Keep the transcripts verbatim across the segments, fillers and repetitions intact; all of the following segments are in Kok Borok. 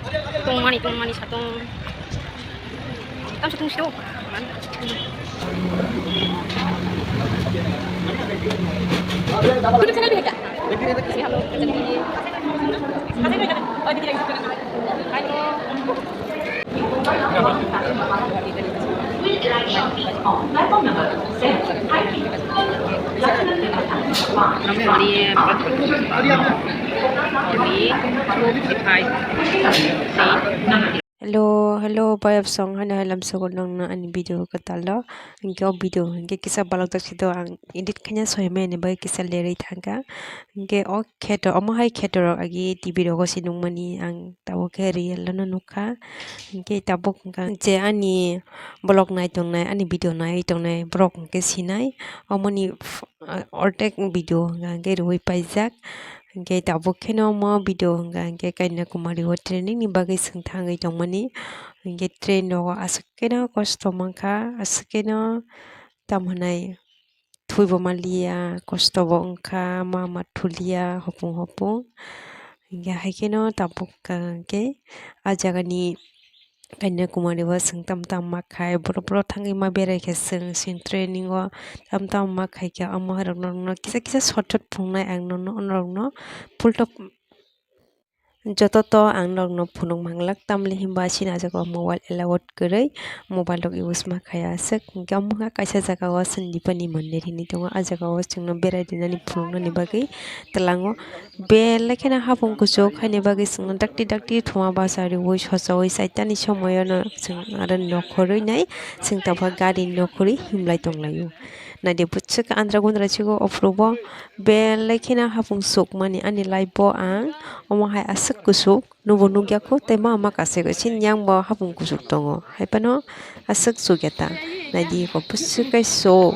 Tongmani, tongmani satong. Tam satong sio. Hello, hello, bayap song, hano hai lamsogo nongno ani video kwtal o. Hinkhe o video hinkhe kisa balok jak si do, ang edit khaina soimani bagwi kisa lerwi thangkha. Hinkhe o kheto, omo hai kheto rok agi T V rogo se nukmani ang tabuk khe real no nukha. Hinkhe tabuk wngkha je ani vlog nai tongnai, ani video nai tongnai borok hinkhe sinai. Omoni ph-, ordek video hinkhe rwi paijak. Hinkhe tabuk kheno omo video hinkhe Kanyakumari o training ni bagwi chwng thangwi tongmani. Hinkhe train rogo aswk keno kosto mankha, aswk keno tamo hwnai thwibo manliya, kosto bo wngkha, ma ma thuliya hopung hopung. Hinkhe hai kheno tabuk hinkhe ah jagani Kanyakumari o chwng tam tam ma khai, borok borok thangwi ma berai khe chwng sini training o tam tam ma khai khe, omo hai rok norokno kisa kisa short short phunuknai ang norokno full top. Joto to ang norokno phunuk manglak, tamni hinba chini ah jaga o mobile allowed kwrwi, mobile rok use ma khaiya aswk. Hinkhe omo wngkha kaisa jaga o Sandipani mondir hinwi tongo, ah jaga o chwngno berai rinani phunuknani bagwi twlango. Belai kheno hapung kuchuk haini bagwi chwngno dakti dakti thuma basa riui sochoi chaitani somoyono chwng aro nokhorwi nai chwng tabukha gari nokhorwi himlai tonglaio. Naidi bwswk andra gundra chigo ophurubo belai kheno hapung chukmani ani life bo ang omo hai aswk kuchuk nubo nukya kho tei ma ma kasego chini yang bo hapung kuchuk tongo hai phano aswk chukya ta naidi eko bwswk kai chuk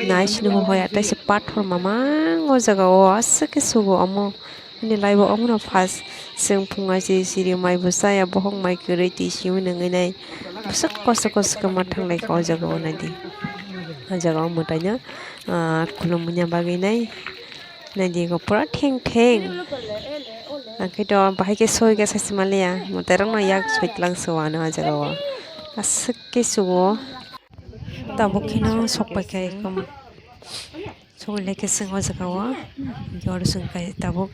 nai sini hoi atai se pathor mamang o jaga o aswk khe chugo omo. Ani laibo omono first chwng phunga siri siri mai bo chaya bohok mai kwrwi twi simi nangwi nai bwswk kosto kosto khe ma thanglai kha o jaga o naidi. O jaga o mwtaino ah khulumna bagwi nai naidi eko pura theng theng. Hwnkhe to bahai khe soi khe sachi manliya mwtai rokno yak soi tlang se o ano o jaga o aswk khe chugo. Tabuk kheno sok pai kha ekham. Sogwi lai khe chwng o jaga o, hwnkhe oro chwng khe tabuk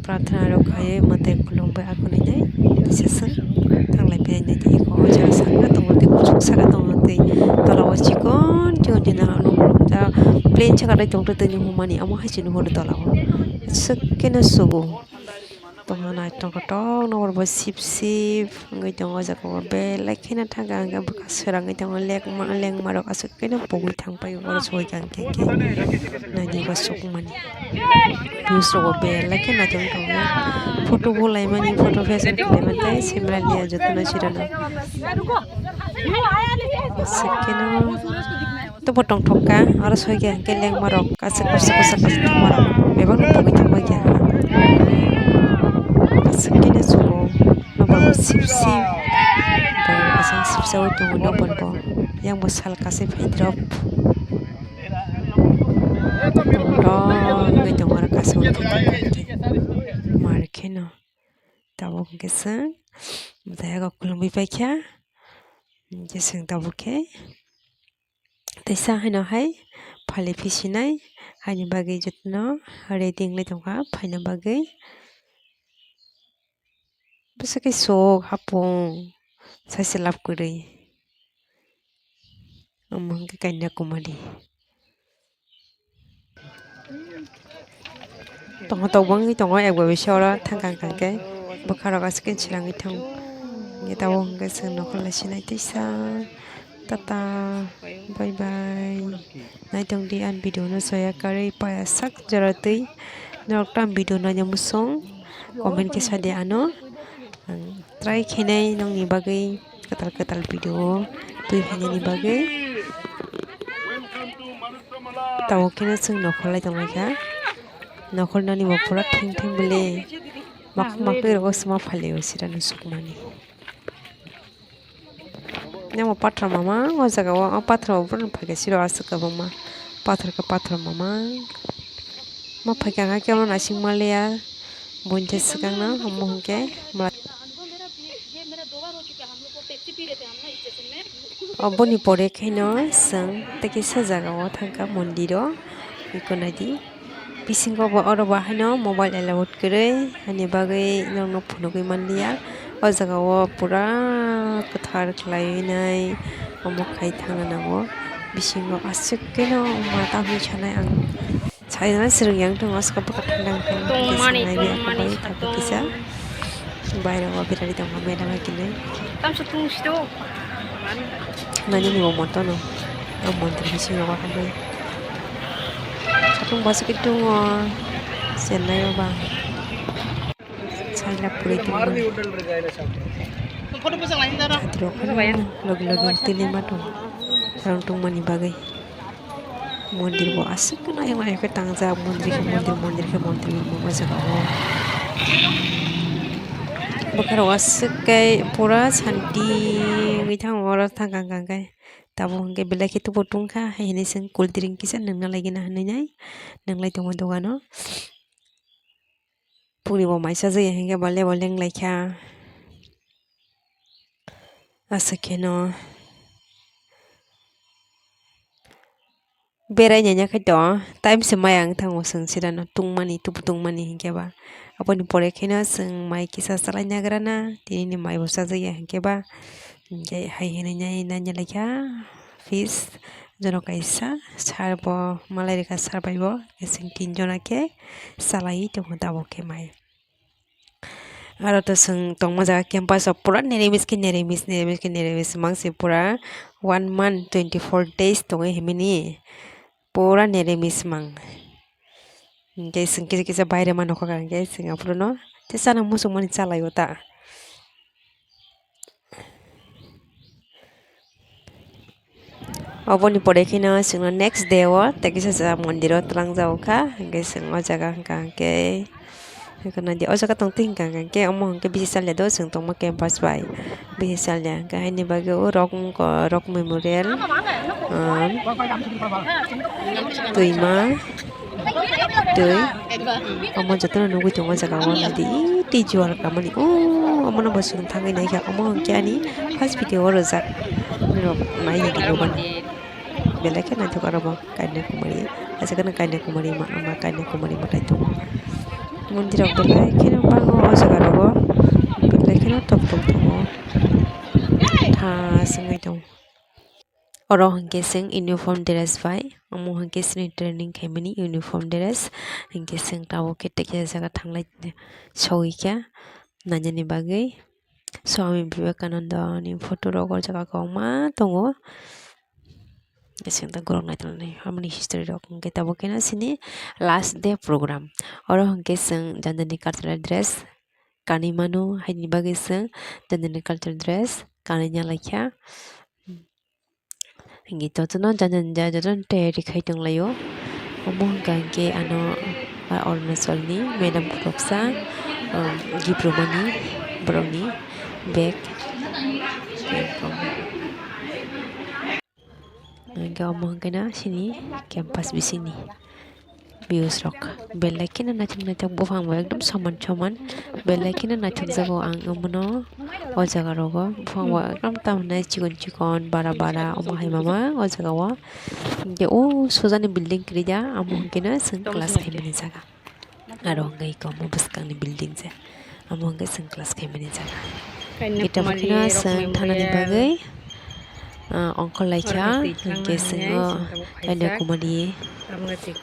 prarthana rok khaiwi mwtai khulumwi akhunui nai kisa chwng thanglai phai nai tei o jaga saka tongo tei kuchuk saka tongo tei tola o chikon chikon khe nang nukgo plain saka tongtwtwini hwnmani omo hai se nuhoro tola o aswk khe no chugo. Tongma naithok kotor nokbar bo sip sip wngwi tongo o jaga o belai kheno thangkha hwnkhe bwkha srangwi tongo lengma lengma rok aswk kheno pogwi thangpaio oro soi kha hwnkhe naidi bo sukmani views rok bo belai khe naithok tongo photo bo laimani photo fashion khlaimani tei similarly jotono sirano aswk kheno. Tongbo tongthok kha, oro soi khe hwnkhe lengma rok kaisa kaisa kaisa kaisa thangma rok bebak no pogwi thangbai kha. Aswk khe no chugo, nokbar bo sip sip, borok aswk sipsa ui tongo nokbar bo, yang bo sal kasui phai drop. Tong tong wngwi tongo oro kaisa ui thangkhe mar kheno tabuk hwnkhe chwng mwtai abo khulumui paikha, hwnkhe chwng tabuk khe. Teisa haino hai phali phisinai haini bagwi jotono ready wngwi tongkha phaina bagwi. Bwswk khe sok hapung saisa lab kwrwi omo hwnkhe Kanyakumari. Tongo tok bangwi tongo yak bai bisa oro thangkha hwnkha hwnkhe bwkha rok aswk khe swrangwi thango hwnkhe tabuk hwnkhe chwng nokol lai sinai teisa tata bye bye naitong di ani video no soya karwi paya sak jora twi norok tam video naina muchung comment khe sadi ano ang try khainai nongni bagwi. Kwtal kwtal video twi phainani bagwi. Tabuk kheno chwng nokhorlai tonglaikha. Nokhornani bo pura thing thing bwle. Mak mak twi rogo sima phalio sira nusukmani. Nemo pathor mamang o jaga o, o pathor o borok phaikha siro aswk kwbangma. Pathor khe pathor mamang. Ma phaikha hwnkhe oro naising manliya. Buini swkangno omo hwnkhe. Oboni pore khaino chwng tei kisa jagao thangkha mondiro, iko naidi. Bisingo bo oro bo haino mobile allowed kwrwi, hani bagwi nokno phunugwi manliya. O jagao pura kwthar khlaiwi nai omo khai thangna nango. Bisingo aswk kheno ma tamni sanai ang. Saimano swrwng yang tongo, aswk bwkha thangna wngkha. Tongmani, tongmani, tongmani, kisa. Bairego berari tongo, madam hai kile. Tamsa tungsi do. Nani ni bo moto no. O mondir bisingo wa khandai. Satung bwswk tongo. Chennai o ba. Saila puri tongo. Photo bwsang lai dara. Logi logi tini ma tongo. Sarong tongmani bagwi. Mondir bo aswk khe naithok naithok khe tangjak, mondir khe mondir, mondir khe mondir, mondir o jaga o. Bwkha rok aswk khe pura santi wngwi thango oro thang kang kang khe. Tabuk hwnkhe belai khe tubu tungkha, hai hinwi chwng cool drink kisa nwngna laigwna hinwi nai, nwnglai tongo dogano. Pungni bo mai chajak ya hinkhe bo lebo lenglaikha. Aswk kheno berai nanya khai to time se maya wng thango chwng sirano tungmani tubu tungmani hinkhe ba. Aboni pore kheno chwng mai kisa chalai nagrana, tinini mai bo chajak ya hinkhe ba. Hinkhe hai hinwi nai nanya laikha. Fish jono kaisa sir bo malai rikha, sir bai bo chwng tin jona khe chalaiwi tongo tabuk khe mai. Aro to chwng tongma jaga campus o pura nirimis khe nirimis, nirimis khe nirimis mang se pura one month twenty four days tongwi himini pura nirimis mang. Hinkhe chwng kisa kisa baire ma nokha kha hinkhe chwng aphuru no tei chana muchungmani chalai o ta. Oboni pore kheno chwngno next day o tei kisa jaga mondir o twlang jago kha, hinkhe chwng o jaga hwnkha hinkhe, hinkhe naidi o jaga tongtwi hwnkha hinkhe omo hinkhe bisi salya do chwng tongma campus bai bisi salya hinkhe haini bagwi o Rock wngkha Rock Memorial, um, twima. Twi omo jotono nugwi tongo jaga o naidi tei juar kamani o omono bo chwng thangwi naikha omo hwnkhe ani first video o rwjak rok naina di nugano belai khe naithok aro bo Kanyakumari aswk kheno Kanyakumari ma ama Kanyakumari mwtai tongo mondir rok belai kheno bango o jaga rogo belai kheno tongthok tongo tha swngwi tongo. Oro hwnkhe chwng uniform dress bai, omo hwnkhe chini training khaimani uniform dress, hinkhe chwng tabuk khe tei kaisa jaga thanglai sogwi kha nainani bagwi. Swami Vivekananda ni photo rok o jaga kwbangma tongo. Chwng tabuk borok naitolnai omo ni history rok hinkhe tabuk khe no chini last day program. Oro hwnkhe chwng jani jani cultural dress kanwi mano, haini bagwi chwng jani jani cultural dress kanwi ya laikha. Hinkhe jotono jani jani jotono tayari khai tonglaio. Omo hwnkha hinkhe ano Arunachalni madam khoroksa, um, gift rwmani borokni bag. Hinkhe omo hwnkhe no chini campus bisingni. Views rok belai kheno naithok naithok buphang bo ekdom soman soman belai kheno naithok jago ang omono o jaga rogo buphang bo ekdom tamhinai chikon chikon bara bara omo hai mama o jaga o hwnkhe o sojani building kwrwi ya amo hwnkhe no chwng class khaimani jaga aro hwnkhe eko omo bwskangni building se. Amo hwnkhe chwng class khaimani jaga. Kita bukhino chwng thanani bagwi, ah, ongkhor laikha, hinkhe chwng o Kanyakumari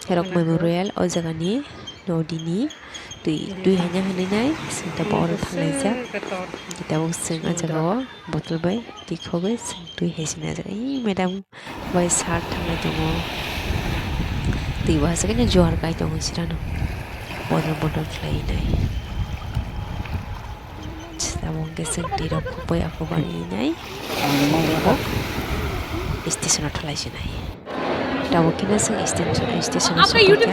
Rock Memorial o jagani nodini twi, twi haino hinwi nai chwng tabuk oro thanglaijak. Kita o chwng o jaga o bottle bai twi khogwi chwng twi hai se naijak. Ee, madam bai sir thanglai tongo. Twi bo aswk khe juhar kai tongo sirano. Bodol bodol khlai nai. Abo hwnkhe chwng twi rok khukbai akhubari nai. Station o thalai sinai. Tabuk khe no chwng station, station o sokha kha.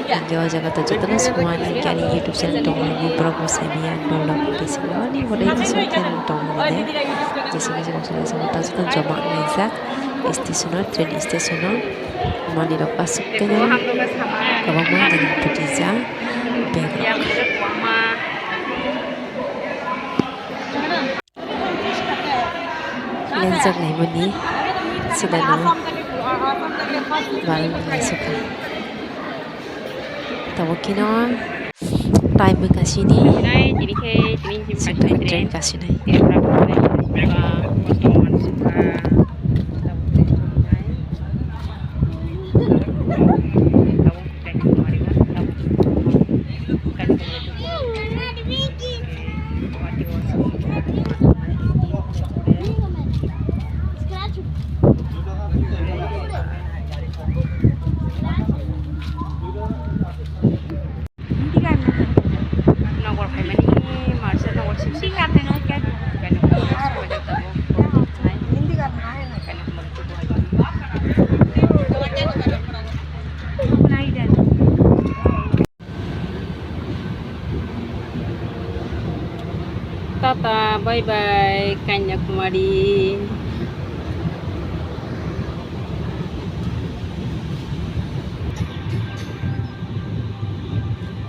Hinkhe o jaga to jotono songma hinkhe ani YouTube channel tongo, borok bo saimanya, norok bo kisa ani bo channel tongo hinkhe. Jesa kisa kisa kisa ta jotono joma wnglaijak. Station o, train station o manwi rok aswk khe kwbangma jani putijak bag rok. Jok naimani sida no. Barang lai sukha. Tabuk khe no time wngkha sini. Sini khe tini him sini train kasinai. Nokbar phaimani marsa nokbar sip sip. Tata, bye bye, Kanyakumari.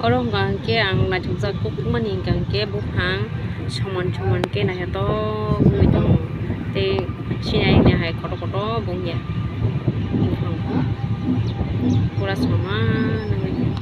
Oro hwnka hwnkhe ang naithokjak kukmani hwnka hwnkhe buphang soman soman khe naithotok wngwi tongo tei sini ayangni hai kotor kotor bo wngya buphang pura soman wngwi tongo.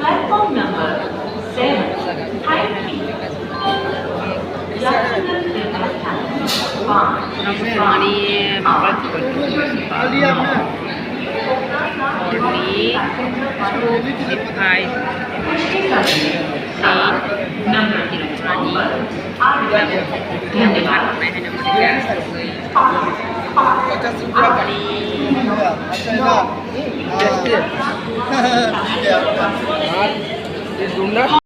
Platform number seven. Thank you. Mani,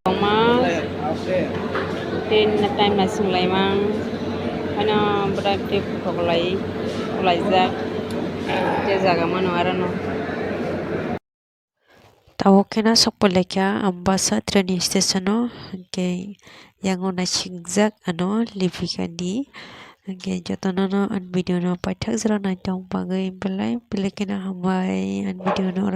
Toma train na time na sung lai mang. Hano bwdai tei photo kwlai, kwlaijak. Tei jaga mano aro no. Tabuk khe no sok pai lai kha Ambasa train station o, hwnkhe yango naisikjak ano Lipika ni. Hwnkhe jotono no ani video no paithak jora naitong bagwi belai belai kheno hambai ani video no oro.